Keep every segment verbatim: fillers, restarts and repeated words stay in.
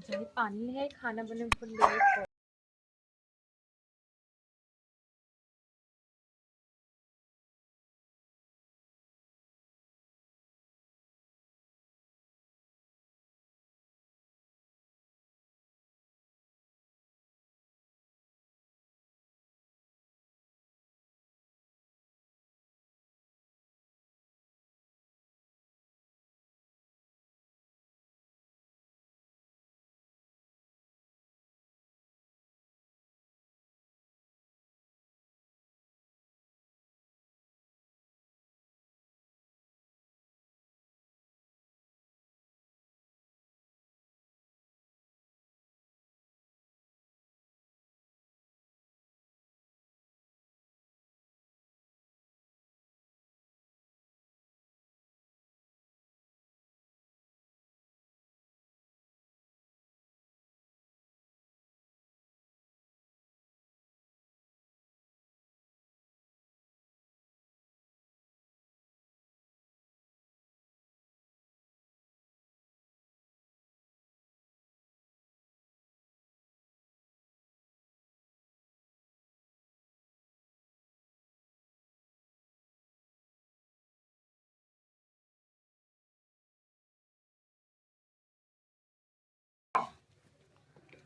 चली पानी ले आई, खाना बने पर लेट हो।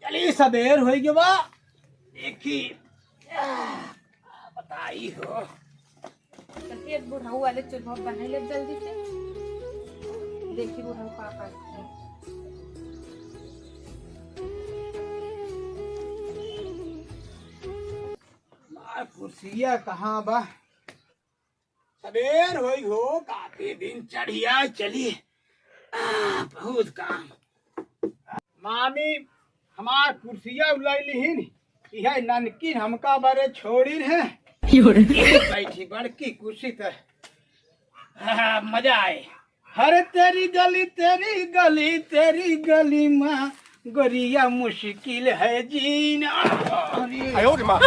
चली, सबेर होइ गवा। देखी, आ, बताई हो। चलती है, बुढ़ऊ वाले चूल्हा बनाई ले जल्दी से। देखी बुढ़ऊ का करते हैं। हमार कुर्सिया कहाँ बा? सबेर होई हो, काफी दिन चढ़िया चली। आ, बहुत काम। मामी, हमार कुर्सिया उलाई लिहिन, यह ननकी हमका बारे छोड़िन है। बैठी बड़की कुर्सी त। हाँ, मजा आए। अरे तेरी गली, तेरी गली, तेरी गली मा गोरिया मुश्किल है जीना। अरे। आयो रे माँ।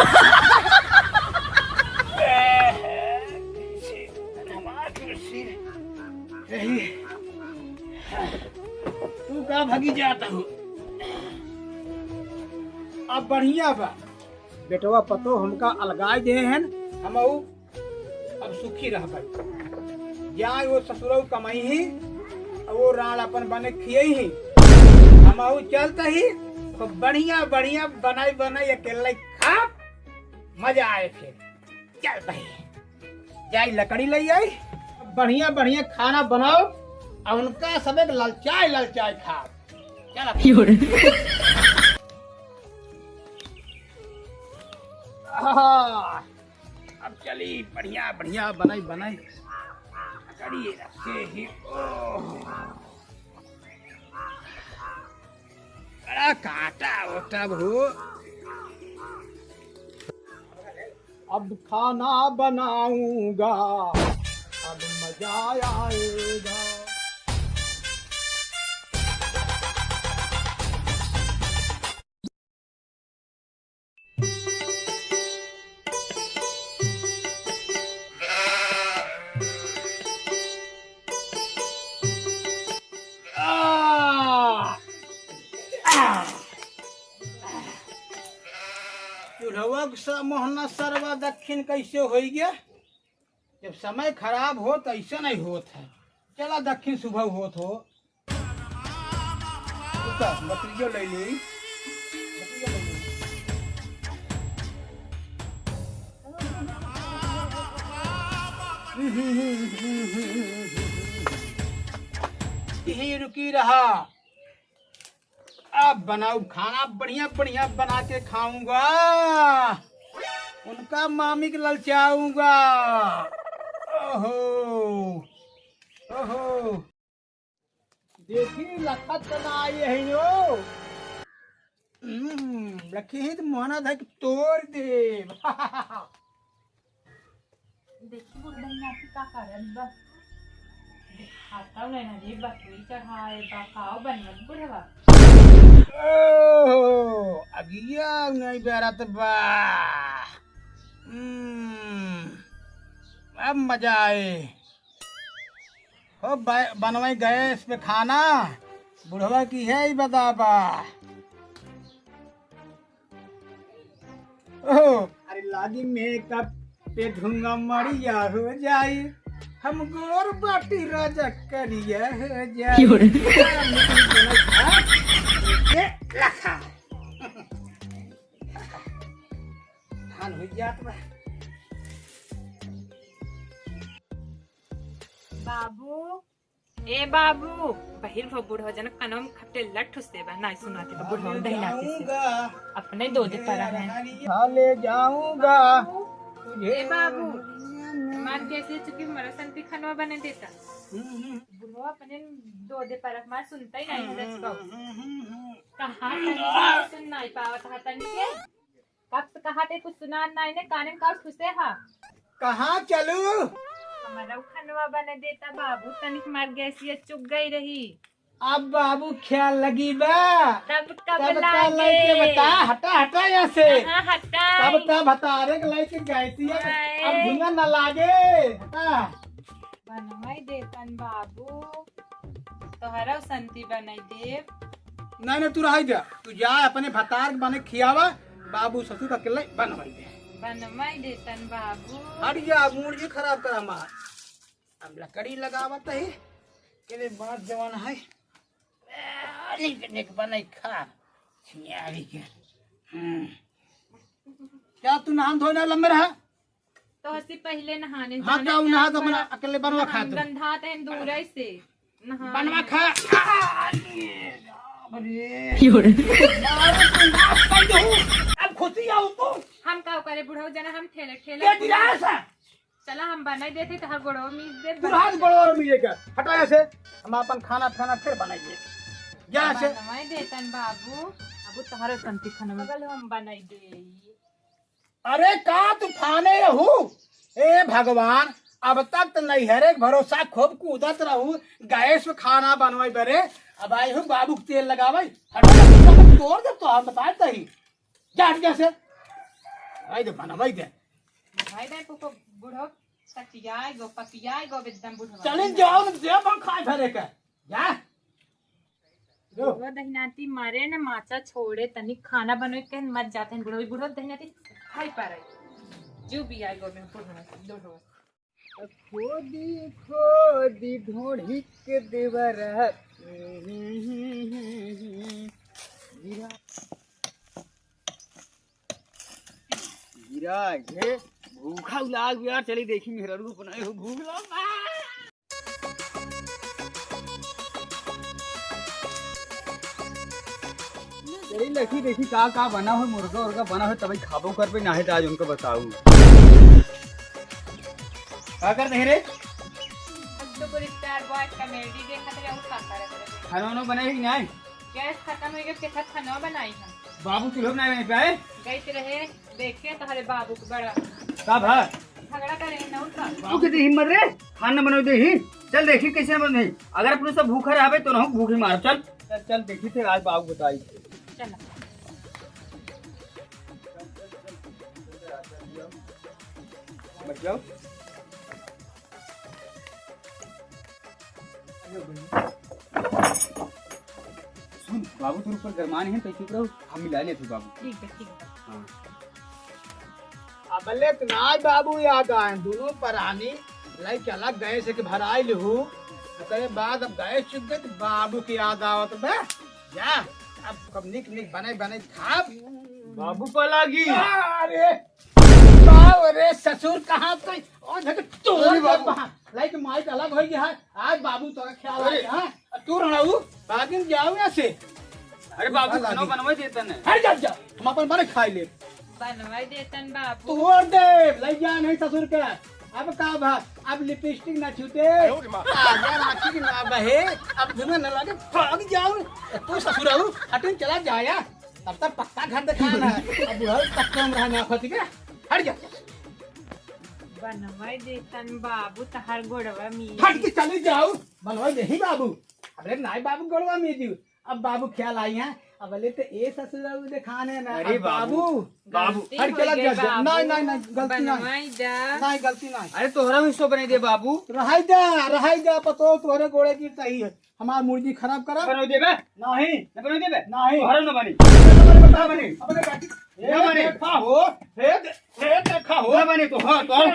हमार कुर्सी। यही। तू का भागी जाता हो? अब बढ़िया बा। बेटवा पतो हमका अलगाई दे हैं, हम अब सुखी रहबै। जाए वो ससुरऊ कमाई ही, और वो राड़ अपन बने खियई ही। हम अउ चलत ही, तो बढ़िया बढ़िया बनाई बनाई अकेले खा, मजा आए फिर। चलत ही, जाई लकड़ी लई आई, बढ़िया बढ़िया खाना बनाओ, और उनका सब एक ललचाए ललचाए खा। चल अब। आहा। अब चली, बढ़िया, बढ़िया बनाई, बनाई। कड़ी रखे ही, ओह। बड़ा काटा ओटा हो। अब खाना बनाऊंगा, अब मजा आएगा। आ! आ! चूल्हवा के स-, मोहना सरवा दक्षिण कैसे होई गया? जब समय खराब हो तो ऐसा नहीं होत है। चला दक्षिण सुबह होत हो। रुका, बकरियो ले ली। बकरियो ले ली। यहीं रुकी रहा। अब बनाऊब खाना बढ़िया बढ़िया बना के खाऊंगा। उनका मामी के ललचाऊंगा। ओहो, ओहो। देखी लखत त ना आई है यो। हम्म, रखी ही तो मोहना धक तोड़ दे। देखी बुढ़ई नाती का करत बा। देखाता नहीं ना रे, बकरी चढ़ाए बा, काव बनवत बुढ़वा। ओहो, अगिया नहीं बेरत बा। हम्म, अब मजा आए। हो ब-, बनवाई गैस पे खाना, बुढ़वा की है ही बताबा। ओहो। अरे लागी मेकअप पे धुआं मड़िया हो जाई, हम गोर बाटी राजा करिया हो जाई। क्यों रे? ये लखा। धान हो जात बा। बाबू, ए बाबू, बहिर हो बूढ़ो जन कनम खपटे लठ से बा, नाई सुनाते बा बूढ़ो दहिनाते से। अपने दो दे परा है। खा ले जाऊंगा तुझे। ए बाबू, हमार कैसे चुकी मरा संती खनवा बने देता। हम्म, हम्म। बूढ़ो अपने दो दे परा, हमार सुनता ही नहीं है सच को। हम्म, हम्म, हम्म। कहाँ तनी के सुन नाई पावत हा तनी के। कब से कहा थे कुछ सुना नाई ने काने में का ठुसे हा। कहाँ चलू? हमारा खनवा बने देता बाबू, तनिक मार गैसिया चुक गई रही। अब बाबू ख्याल लगी बा। तब कब तब का लागे? लागे बता, हटा, हटा यहाँ से। हाँ, हटा। तब तब हटा रे, लाइक गैसिया। हाय। अब धुआं न लागे। हटा। बनवाई देतन बाबू, तोहरा संती बनाई देब। नहीं, नहीं, तू रहाई दे, तू जा अपने भतार के बने खियावा, बाबू ससुर का अकेले बनवाई दे। बनवाई देतन बाबू। हट जा, मूड ये खराब कर हमार। अब लकड़ी लगावत है, के लिए बात जवान है। ए, निक, निक बनाई खा, छियारी के। हम्म। क्या तू नहान धोए ना लंबे रहा? तो हसी पहले नहाने हाँ, जाने तो उन्हा तो अपना अकेले बनवा खा तू। गंधा तहन दूर से नहा बनवा खा। अरे। क्यों रे? अब खुशी आओ तू। हम का करे बुढ़ऊ जना, हम ठेले ठेले। क्या गिलास है? चला हम बनाई देते तो हर गोड़ो मीज दे। तू हाथ गोड़ो और मीजे का। हटा यहाँ से। हम अपन खाना खाना फिर बनाई दे। जा से। बनवाई देतन बाबू। अब तोहरे संती खाना में हम बनाई दे। अरे का तूफाने रहू? ए भगवान, अब तक तो नैहरे के भरोसा खूब कूदत रहू, गैस पे खाना बनवाई बरे, अब आई हूँ बाबू के तेल लगावे, हटा, तोड़ दे तो हम बताए तही, जा हट जा से, आई दे बनवाई दे। भाई दे को बुढ़ो पतियाए गो, पतियाए गो एकदम बुढ़वा। चलिन जाओ न दे बन खाए भरे के, जा। जो। बुढ़वा दहिनाती मारे न माचा छोड़े, तनी खाना बनवे के मत जाते हैं बुढ़वा, बुढ़वा दहिनाती खाई पा रही। जो भी आए गो में बुढ़वा, बुढ़वा। खोदी खोदी ढोढ़ी के देवरा। गिरा। गिरा हे, भूखा लाग यार, चली देखी मेहरारू बनाए हो, भूख लाग। चली देखी, देखी का का बना हो, मुर्गा उर्गा बना हो, तभी खाबो कर पे, नाहे तो आज उनको बताऊ। का कर दे रे? हम तो पूरी स्टार बॉय कॉमेडी देखत रहे, और का करत रहे। खाना वाना बनाए कि नहीं? गैस खत्म हो गया, कैसा खाना बनाई हम? बाबू चूल्हो बनाए नहीं पाए? गई रहे, देखे तोहरे बाबू के बड़ा का भा? झगड़ा करे ना उठा। बाबू के दे हिम्मत रे, खाना बनवे दे ही। चल देखी कैसे बनवे। अगर अपने सब भूखा रहबे तो ना भूखी मार। चल। चल, चल देखी थे आज बाबू बताई। चल। बैठ जाओ। सुन, बाबू तोर ऊपर गरमान है, तो चुप रहो, हम मिला लेते बाबू। ठीक है, ठीक है। हाँ। अबले तो नाय बाबू याद आए, दोनों परानी लाई चला गैस के भराई लहू, ओकरे बाद अब गैस चुक गए तो बाबू के याद आवत बे। जा, अब कब निक निक बने बने खाब। बाबू पलागी। अरे, बाबू रे ससुर कहाँ तो, ओ देख तोर अरे बाबू। लाइक माइक अलग हो गया है, आज बाबू तोरा ख्याल आ अरे। गया है। तू रहू, बागिन जाओ यहाँ से। अरे बाबू, खाना बनवा देता ने। हट जा, जा, हम अपन बने खाई ले। बनवा देतन बाबू। तोड़ दे, लई जा नहीं ससुर के। अब का भा, अब लिपस्टिक ना छूटे। अरे माँ। आजा राखी की ना बहे, अब धुआं न लगे, भाग जाओ। तू ससुर रहू, हटिन चला जाया। तब तक पक्का घर दिखाना है। अब बुढ़ा पक्का में रहना, ठीक है? हट जा। बनवा देतन बाबू, तहार गोड़वा में। हट के चली जाओ, बनवा देही बाबू। अरे नाई बाबू गोड़वा में दी। अब बाबू ख्याल आई हैं, अबले तो ए ससुरा उ देखाने ना। अरे अब बाबू, बाबू। बाबू। गलती हट, हो चला गई जा, जा। बाबू। नहीं, नहीं, नहीं, गलती नहीं। बनवाई जा। नहीं, गलती नहीं। अरे तोहरा हिस्सो बनाई दे बाबू। रहाई जा, रहाई जा, पतो तोहरे गोड़े की सही है। हमार मुर्गी खराब करा। बनवा देबे? नहीं। न बनवा देबे? नहीं। तोहरा न बनी। न बनी। अबे बेटी, ना बने। देखा हो, हे दे-, हे देखा हो। ना बने तो, हाँ, तो अरे,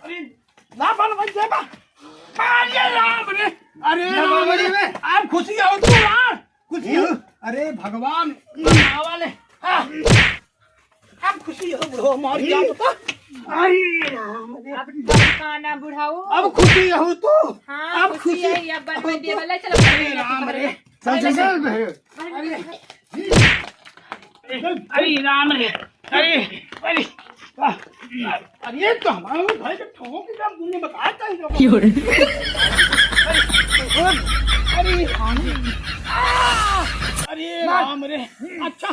अरे, ना बनवा देबा। अरे राम रे, अरे ना राम बनवा रे, देबे। आप खुशी हो तू यार, खुशी हो। हम्म। अरे भगवान, आवा ले। हाँ। अब खुशी हो बुढ़ो, मार दिया तो। अरे राम रे। अब डरकाना बुढ़ाऊ। अब खुशी हो तू। हाँ, अब खुशी खुशी। है, अब बनवा दे वाला, चलो, अरे राम रे। चल, चल, चल, बहन। अरे, अरे राम रे। अरे, अरे, अरे, तो हमारे भाई के ठोक के काम दुनिया बता चाहिए। क्यों रे? अरे, अरे राम रे। आ! अरे राम रे। अच्छा,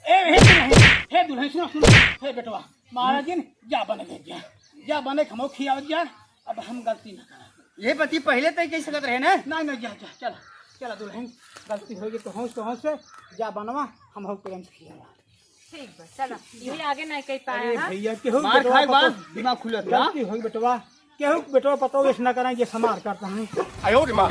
ए, हे दुल्हन, हे दुल्हन, सुनो, सुनो, हे बेटवा, महाराज जी ने जा बने दे दिया, जा बने हमो खियावत जा, अब हम गलती ना करब। ये पति पहले तय कह सकत रहे ना? नहीं, नहीं, जा, जा, चला, चला दुल्हन, गलती हो गई तो हौस, तो हौस से जा बनवा, हम हो प्रेम से खियावा। ठीक बा, चला, ये आगे नहीं कह पाया अरे है। भैया, केहू मार बेटवा खाए के बाद पतो दिमाग खुलत ना। गलती हो गई बेटवा, केहू के बेटवा पतो ऐसे ना करें, ये समार करता है। आयो रे माँ।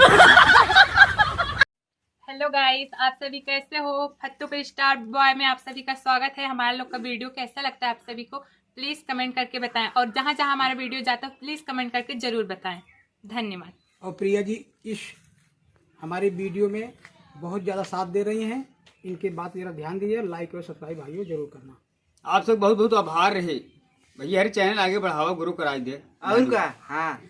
हेलो गाइस, आप सभी कैसे हो? फत्तू के स्टार बॉय में आप सभी का स्वागत है। हमारा लोग का वीडियो कैसा लगता है आप सभी को, प्लीज कमेंट करके बताएं, और जहाँ जहाँ हमारा वीडियो जाता है, प्लीज कमेंट करके जरूर बताएं। धन्यवाद। और प्रिया जी इस हमारे वीडियो में बहुत ज़्यादा साथ दे रही हैं, इनके बात ज़रा ध्यान दीजिए, लाइक और सब्सक्राइब भाइयों जरूर करना। आप सब बहुत बहुत आभार रहे भैया, हर चैनल आगे बढ़ावा, ग्रो कराई दे। और का? हाँ।